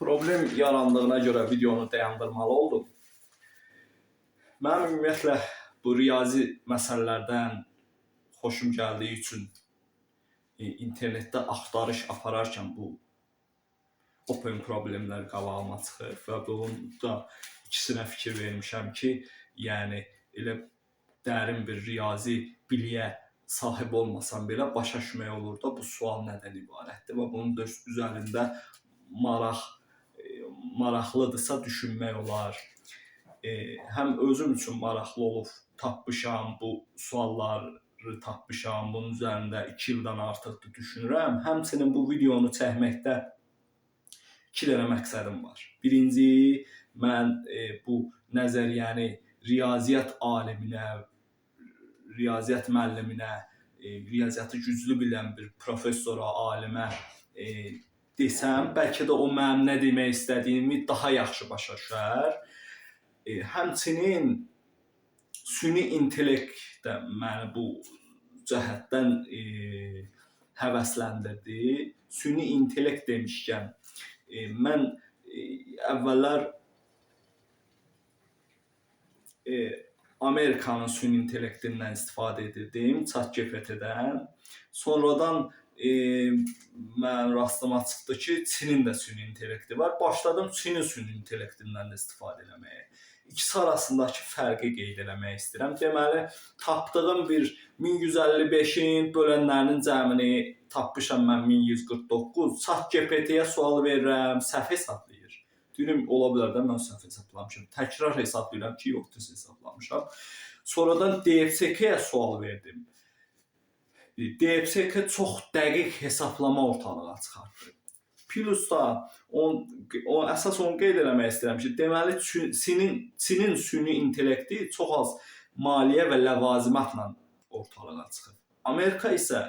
Problem yarandığına görə videonu dayandırmalı oldum. Mənim ümumiyyətlə bu riyazi məsələlərdən xoşum gəldiyi üçün internetdə axtarış apararkən bu open problemlər qabağıma çıxır və bunun da ikisinə fikir vermişəm ki, yəni elə dərin bir riyazi biliyə sahib olmasam belə başa düşmək olur da bu sual nədən ibarətdir və bunun da üzərində maraqlıdırsa düşünmək olar. Həm özüm üçün maraqlı olub tapmışam, bu sualları tapmışam, bunun üzərində 2 ildən artıqdır düşünürəm. Həmçinin bu videonu çəkməkdə 2 dənə məqsədim var. Birinci, mən bu nəzəriyyəni riyaziyyat aliminə, riyaziyyat müəlliminə, riyaziyyatı güclü bilən bir professora, alimə desəm, bəlkə də o mənim nə demək istədiyimi daha yaxşı başa düşər. Həmçinin süni intellekt də məni bu cəhətdən həvəsləndirdi. Süni intellekt demişkən, mən əvvəllər Amerikanın süni intellektindən istifadə edirdim, ChatGPT-dən. Sonradan mənim rastıma çıxdı ki, Çinin də süni intellekti var. Başladım Çinin süni intellektindən də istifadə eləməyə. İkisi arasındakı fərqi qeyd eləmək istəyirəm. Deməli, tapdığım bir 1155-in bölənlərinin cəmini tapmışam mən 1149. ChatGPT-yə sual verirəm, səhv hesablayır. Deyirəm, ola bilər də mən səhv hesablamışam. Təkrar hesablayıram ki, yox, düz hesablamışam. Sonradan DeepSeek-ə sual verdim. DeepSeek çox dəqiq hesablama ortalığa çıxartdı. Plus da əsas onu qeyd eləmək istəyirəm ki, deməli Çinin süni intellekti çox az maliyyə və ləvazimatla ortalığa çıxıb. Amerika isə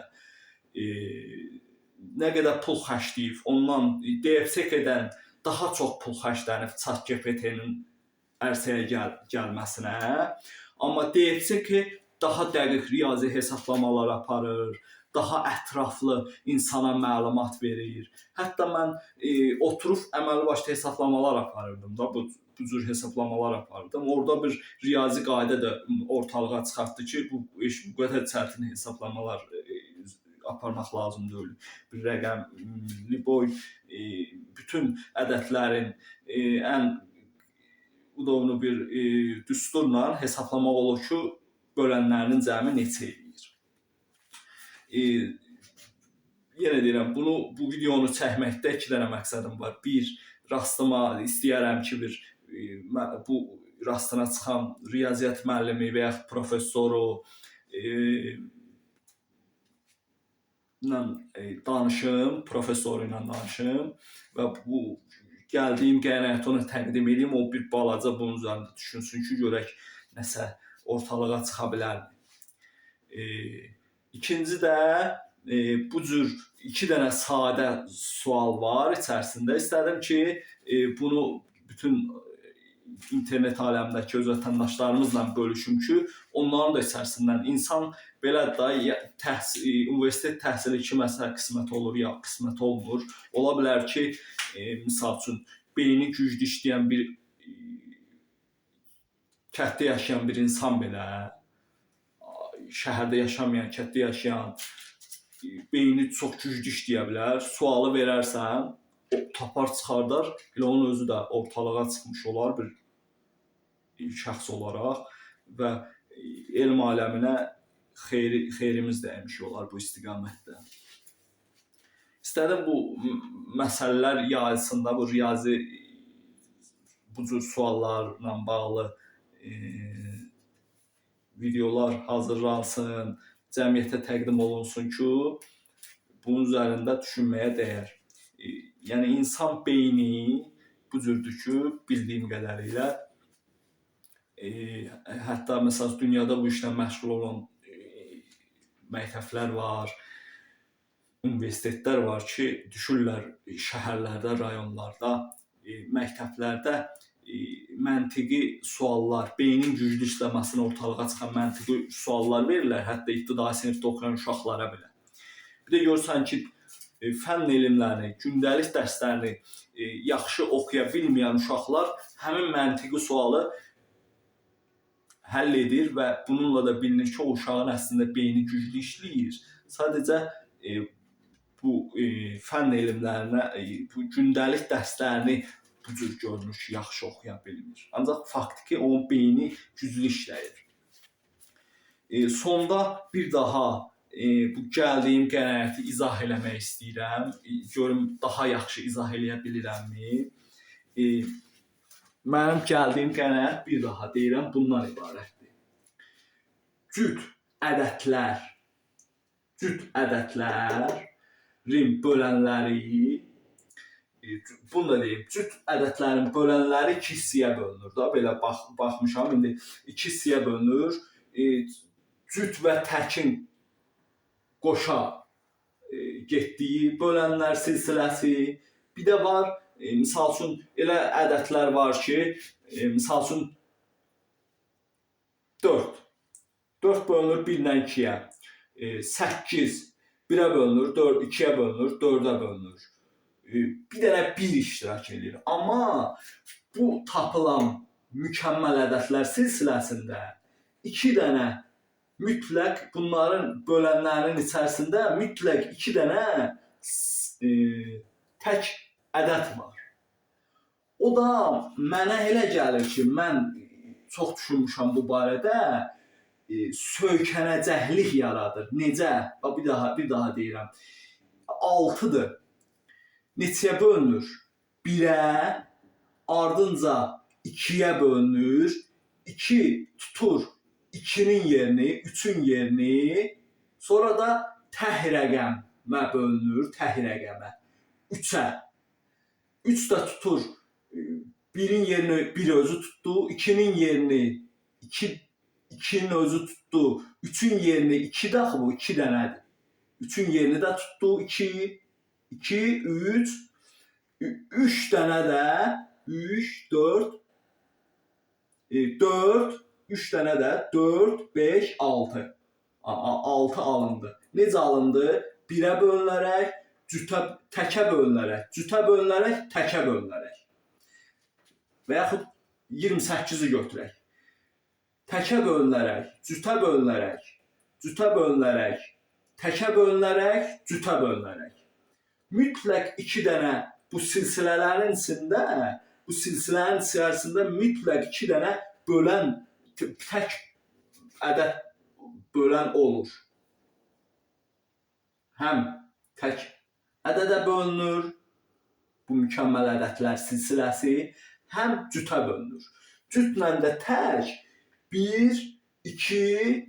nə qədər pul xərcləyib, ondan DeepSeek-dən daha çox pul xərclənib ChatGPT-nin ərsəyə gəlməsinə. Amma DeepSeek daha dəqiq riyazi hesablamalar aparır, daha ətraflı insana məlumat verir. Hətta mən oturub əməli başlı hesablamalar aparırdım da, bu cür hesablamalar aparırdım. Orada bir riyazi qayda da ortalığa çıxartdı ki, bu iş bu qədər çətin hesablamalar aparmaq lazım deyil. Bir rəqəm, liboy, bütün ədədlərin ən udovlu bir düsturla hesablamaq olur ki, bölənlərinin cəmi neçə eləyir. Yenə deyirəm, bu videonu çəkməkdə 2 dənə məqsədim var. Bir, rastıma istəyərəm ki, bu rastına çıxan riyaziyyat müəllimi və yaxud professoru danışım, professoru ilə danışım və bu gəldiyim qənaəti ona təqdim edeyim, o bir balaca bunun üzərində düşünsün ki, görək nəsə ortalığa çıxa bilərmi? İkinci də bu cür 2 dənə sadə sual var içərisində. İstədim ki, bunu bütün internet aləmindəki öz vətəndaşlarımızla bölüşüm ki, onların da içərisindən insan belə də universitet təhsili kiməsə qismət olur ya qismət olmur. Ola bilər ki, misal üçün beyni güclü işləyən bir kənddə yaşayan bir insan belə, şəhərdə yaşamayan, kənddə yaşayan beyni çox güclü işləyə bilər. Sualı verərsən, o tapar çıxardar, elə onun özü də ortalığa çıxmış olar bir şəxs olaraq və elm aləminə xeyrimiz dəymiş olar bu istiqamətdə. İstədim bu məsələlər yayılsın da, bu riyazi bu cür suallarla bağlı videolar hazırlansın, cəmiyyətə təqdim olunsun ki, bunun üzərində düşünməyə dəyər. Yəni insan beyni bu cürdür ki, bildiyim qədərilə hətta məsələn dünyada bu işlə məşğul olan məktəblər var, universitetlər var ki, düşürlər şəhərlərdə, rayonlarda, məktəblərdə məntiqi suallar, beynin güclü işləməsini ortalığa çıxan məntiqi suallar verirlər, hətta ibtidai sinifdə oxuyan uşaqlara belə. Bir də görürsən ki, fənn elmlərini, gündəlik dərslərini yaxşı oxuya bilməyən uşaqlar həmin məntiqi sualı həll edir və bununla da bilinir ki, o uşağın əslində beyni güclü işləyir. Sadəcə bu fənn elmlərinə, bu gündəlik dərslərini bu cür görünür ki, yaxşı oxuya bilmir. Ancaq faktiki onun beyni güclü işləyir. Sonda bir daha bu gəldiyim qənaəti izah eləmək istəyirəm. Görüm daha yaxşı izah eləyə bilirəmmi? Mənim gəldiyim qənaət bir daha deyirəm, bundan ibarətdir. Cüt ədədlərin bölənləri, bunu da deyim, cüt ədədlərin bölənləri iki hissəyə bölünür da, belə baxmışam, indi iki hissəyə bölünür. Cüt və təkin qoşa getdiyi bölənlər silsiləsi. Bir də var, misal üçün, elə ədədlər var ki, misal üçün 4. 4 bölünür 1 ilə 2-yə. 8 1-ə bölünür, 4, 2-yə bölünür, 4-ə bölünür. Bir dənə 1 iştirak edir. Amma bu tapılan mükəmməl ədədlər silsiləsində 2 dənə mütləq bunların bölənlərinin içərisində mütləq 2 dənə tək ədəd var. O da mənə elə gəlir ki, mən çox düşünmüşəm bu barədə, söykənəcəklik yaradır. Necə? Bir daha deyirəm. 6-dır. Neçəyə bölünür? 1-ə, ardınca 2-yə bölünür. 2 tutur 2-nin yerini, 3-ün yerini, sonra da tək rəqəmə bölünür, tək rəqəmə. 3-ə. 3 də tutur 1-in yerini 1 özü tutdu, 2-nin yerini 2-nin özü tutdu, 3-ün yerini 2 də axı bu 2 dənədir. 3-ün yerini də tutdu 2, 2, 3, 3 dənə də 3, 4, 4, 3 dənə də 4, 5, 6. 6 alındı. Necə alındı? 1-ə bölünərək, cütə, təkə bölünərək, cütə bölünərək, təkə bölünərək. Və yaxud 28-i götürək. Təkə bölünərək, cütə bölünərək, cütə bölünərək, təkə bölünərək, cütə bölünərək. Mütləq 2 dənə bu silsilələrin içində, bu silsilənin içərisində mütləq 2 dənə bölən, tək ədəd bölən olur. Həm tək ədədə bölünür, bu mükəmməl ədədlər silsiləsi, həm cütə bölünür. Cütlə də tək 1, 2,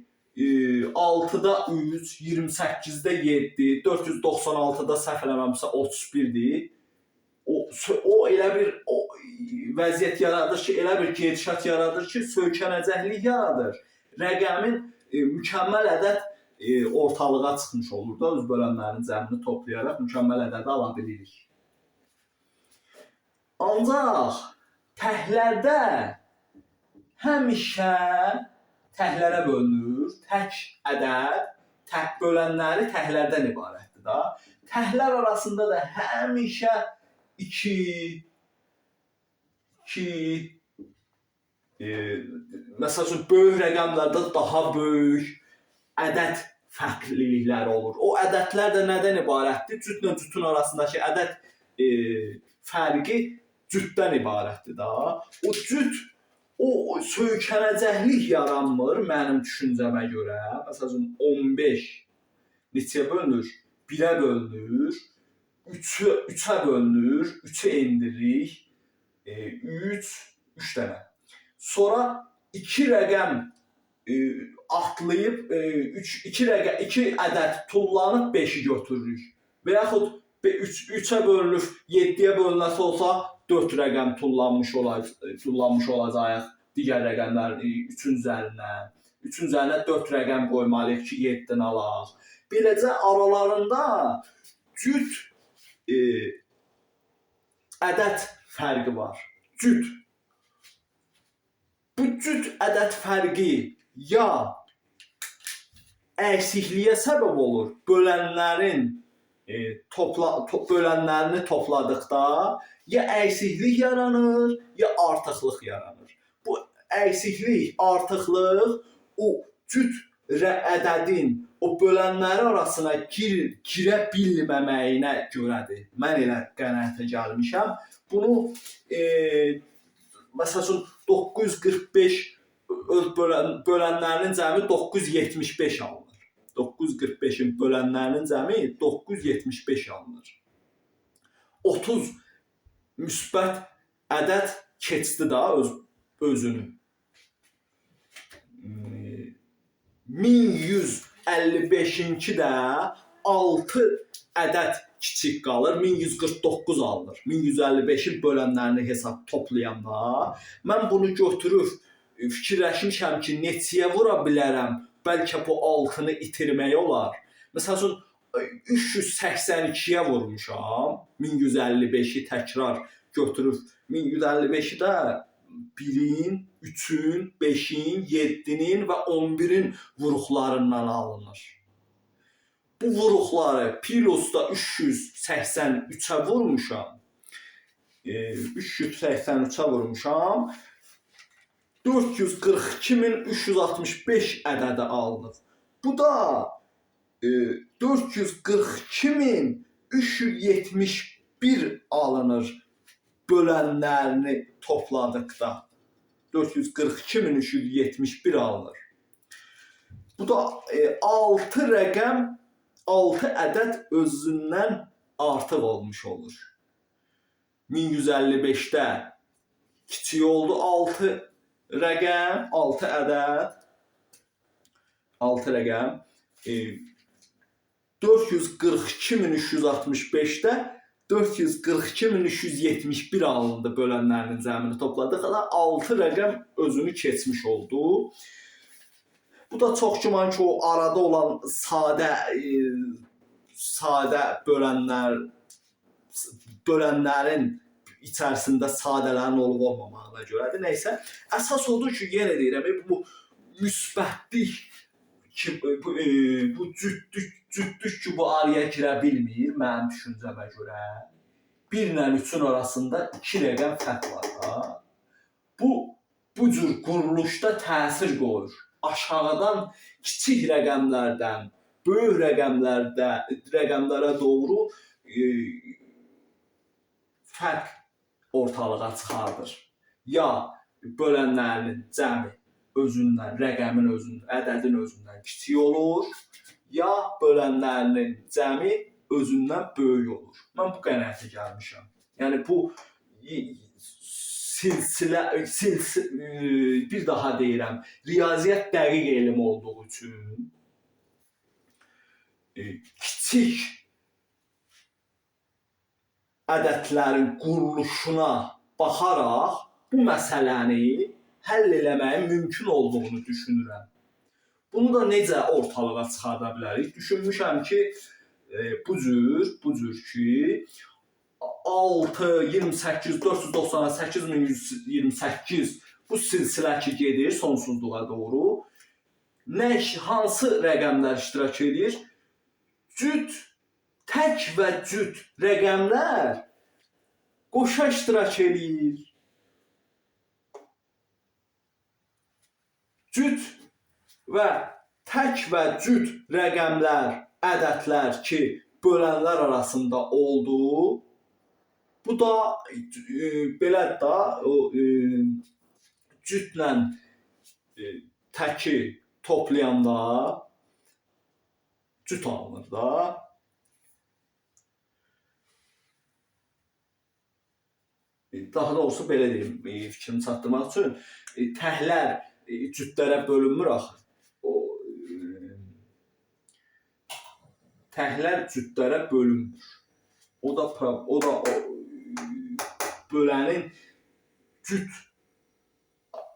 6-da 3, 28-də 7, 496-da səhv eləməmsə 31-dir. O elə bir vəziyyət yaradır ki, elə bir gedişat yaradır ki, söykənəcəklik yaradır. Rəqəmin mükəmməl ədəd ortalığa çıxmış olur da, öz bölənlərin cəmini toplayaraq mükəmməl ədədi ala bilirik. Ancaq təklərdə həmişə təklərə bölünür. Tək ədəd, tək bölənləri təklərdən ibarətdir da. Təklər arasında da həmişə 2, 2, məsəl üçün, böyük rəqəmlərdə daha böyük ədəd fərqlilikləri olur. O ədədlər də nədən ibarətdir? Cütlə cütün arasındakı ədəd fərqi cütdən ibarətdir da. O cüt, o söykənəcəklik yaranmır mənim düşüncəmə görə. Məsəl üçün, 15 neçəyə bölünür? 1-ə bölünür, 3-ə bölünür, 3-ə endiririk, 3, 3 dənə. Sonra 2 rəqəm atlayıb, 2 ədəd tullanıb 5-i götürürük. Və yaxud 3-ə bölünür, 7-yə bölünəsi olsa 4 rəqəm tullanmış olacaq digər rəqəmlərin 3-ün üzərinə. 3-ün üzərinə 4 rəqəm qoymalıyıq ki, 7-ni alaq. Beləcə aralarında cüt ədəd fərqi var. Cüt. Bu cüt ədəd fərqi ya əksikliyə səbəb olur, bölənlərin bölənlərini topladıqda ya əksiklik yaranır, ya artıqlıq yaranır. Bu əksiklik, artıqlıq o cüt ədədin o bölənləri arasına girə bilməməyinə görədir. Mən elə qənaətə gəlmişəm. Bunu məsəl üçün 945 öz bölənlərinin cəmi 975 alınır. 945-in bölənlərinin cəmi 975 alınır. 30 müsbət ədəd keçdi da özünü. 1155-inki də 6 ədəd kiçik qalır, 1149 alınır. 1155-in bölənlərini hesab toplayanda mən bunu götürüb fikirləşmişəm ki, neçəyə vura bilərəm, bəlkə bu 6-nı itirmək olar. Məsəl üçün 382-yə vurmuşam, 1155-i təkrar götürüb 1155-i də 1-in, 3-ün, 5-in, 7-nin və 11-in vuruqlarından alınır. Bu vuruqları plusda 383-ə vurmuşam. 383-ə vurmuşam. 442.365 ədədi alınır. Bu da 442.371 alınır bölənlərini topladıqda. 442.371 alınır. Bu da 6 rəqəm, 6 ədəd özündən artıq olmuş olur. 1155-də kiçik oldu 6 rəqəm, 6 ədəd, 6 rəqəm. 442.365-də 442.371 alındı bölənlərinin cəmini topladıq. 6 rəqəm özünü keçmiş oldu. Bu da çox güman ki, o arada olan sadə bölənlərin içərisində sadələrin olub olmamağına görədir. Nəysə, əsas odur ki, yenə deyirəm, bu müsbətlik ki, bu cütlük ki, bu araya girə bilmir mənim düşüncəmə görə. 1 ilə 3-ün arasında 2 rəqəm fərq var da. Bu cür quruluşda təsir qoyur. Aşağıdan kiçik rəqəmlərdən böyük rəqəmlərə doğru fərq ortalığa çıxardır. Ya bölənlərinin cəmi özündən, rəqəmin özündən, ədədin özündən kiçik olur, ya bölənlərinin cəmi özündən böyük olur. Mən bu qənaətə gəlmişəm. Yəni bu silsilə, bir daha deyirəm, riyaziyyat dəqiq elm olduğu üçün kiçik ədədlərin quruluşuna baxaraq bu məsələni həll eləməyin mümkün olduğunu düşünürəm. Bunu da necə ortalığa çıxarda bilərik? Düşünmüşəm ki, bu cür ki, 6, 28, 498, 1128 bu silsilə ki gedir sonsuzluğa doğru. Hansı rəqəmlər iştirak edir? Cüt, tək və cüt rəqəmlər qoşa iştirak edir. Cüt və tək və cüt rəqəmlər, ədədlər ki, bölənlər arasında oldu. Bu da belə də o cütlə təki toplayanda cüt alınır da. Daha doğrusu belə deyim, fikrimi çatdırmaq üçün təhlər cütlərə bölünmür axı. O təhlər cütlərə bölünmür. O da bölənin cüt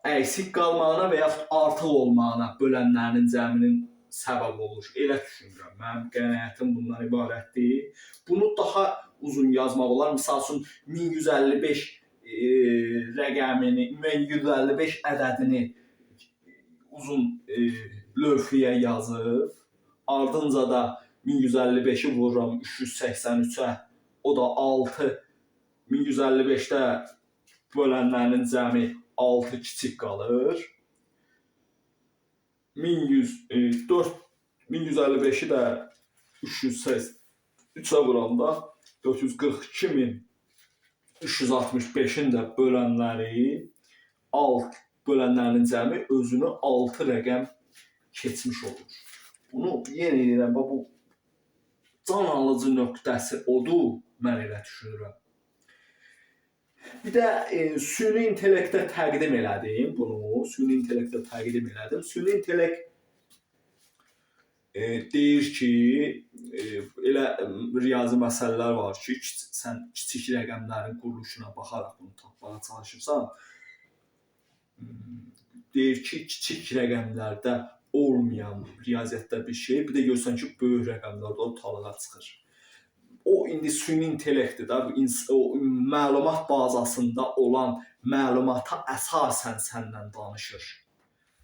əksik qalmağına və yaxud artıq olmağına bölənlərinin cəminin səbəb olur. Elə düşünürəm. Mənim qənaətim bundan ibarətdir. Bunu daha uzun yazmaq olar. Misal üçün 1155 rəqəmini, 1155 ədədini uzun lövhəyə yazıb, ardınca da 1155-i vururam 383-ə, o da 6. 1155-də bölənlərinin cəmi 6 kiçik qalır. 1155-i də 383-ə vuranda 442.365-in də bölənləri alt bölənlərinin cəmi özünü 6 rəqəm keçmiş olur. Bunu yenə deyirəm, bax bu can alıcı nöqtəsi odur, mən elə düşünürəm. Bir də süni intellektə təqdim elədim bunu. Süni intellektə təqdim elədim. Süni intellekt deyir ki, elə riyazi məsələlər var ki, sən kiçik rəqəmlərin quruluşuna baxaraq bunu tapmağa çalışırsan. Deyir ki, kiçik rəqəmlərdə olmayan riyaziyyatda bir şey, bir də görürsən ki, böyük rəqəmlərdə ortalığa çıxır. O indi süni intellektdir də, o məlumat bazasında olan məlumata əsasən səndən danışır.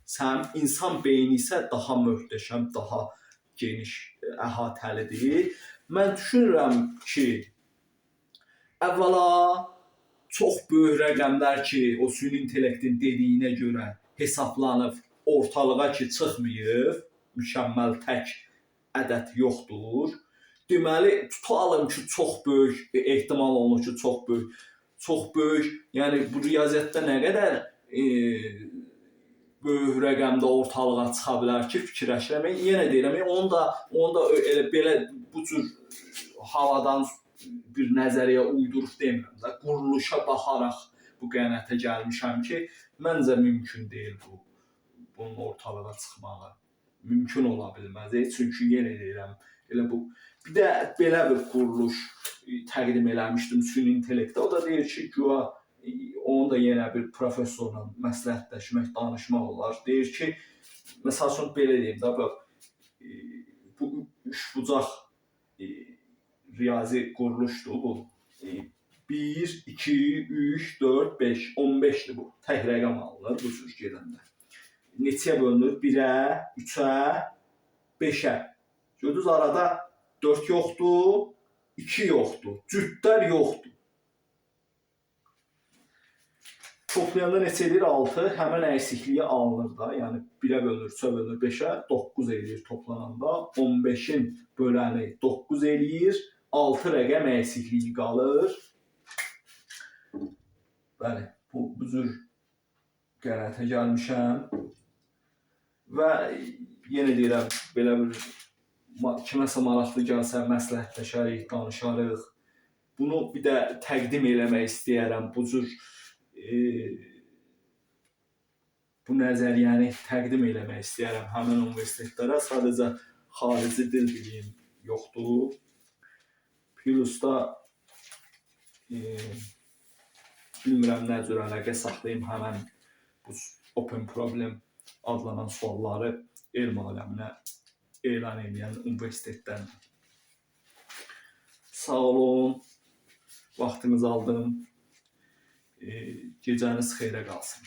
Sən insan beyni isə daha möhtəşəm, daha geniş əhatəlidir. Mən düşünürəm ki, əvvəla çox böyük rəqəmlər ki, o süni intellektin dediyinə görə hesablanıb, ortalığa ki çıxmayıb, mükəmməl tək ədəd yoxdur. Deməli, tutalım ki, çox böyük, ehtimal olunur ki, çox böyük, çox böyük, yəni bu riyaziyyatda nə qədər böyük rəqəmdə ortalığa çıxa bilər ki, fikirləşirəm. Yenə deyirəm, onu da elə belə bu cür havadan bir nəzəriyyə uydurub demirəm də, quruluşa baxaraq bu qənaətə gəlmişəm ki, məncə mümkün deyil bunun ortalığa çıxmağı. Mümkün ola bilməz. Çünki yenə deyirəm, elə bu. Bir də belə bir quruluş təqdim eləmişdim süni intellektə. O da deyir ki, güya onu da yenə bir professorla məsləhətləşmək, danışmaq olar. Deyir ki, məsəl üçün belə deyim də, bax, bu üçbucaq riyazi quruluşdur bu. 1, 2, 3, 4, 5, 15-dir bu. Tək rəqəm alınır bu cür gedəndə. Neçəyə bölünür? 1-ə, 3-ə, 5-ə. Gördünüz, arada 4 yoxdur, 2 yoxdur, cütlər yoxdur. Toplayanda neçə edir? 6. Həmən əksikliyi alınır da. Yəni 1-ə bölünür, 3-ə bölünür, 5-ə, 9 eləyir toplananda. 15-in böləni 9 eləyir, 6 rəqəm əksikliyi qalır. Bəli, bu cür qənaətə gəlmişəm. Və yenə deyirəm, belə bir kiməsə maraqlı gəlsə məsləhətləşərik, danışarıq. Bunu bir də təqdim eləmək istəyərəm. Bu cür bu nəzəriyyəni təqdim eləmək istəyərəm həmin universitetlərə. Sadəcə xarici dil biliyim yoxdur. Plus da bilmirəm nə cür əlaqə saxlayım həmən bu open problem adlanan sualları elm aləminə elan edən universitetdən. Sağ olun, vaxtınızı aldım. Gecəniz xeyrə qalsın.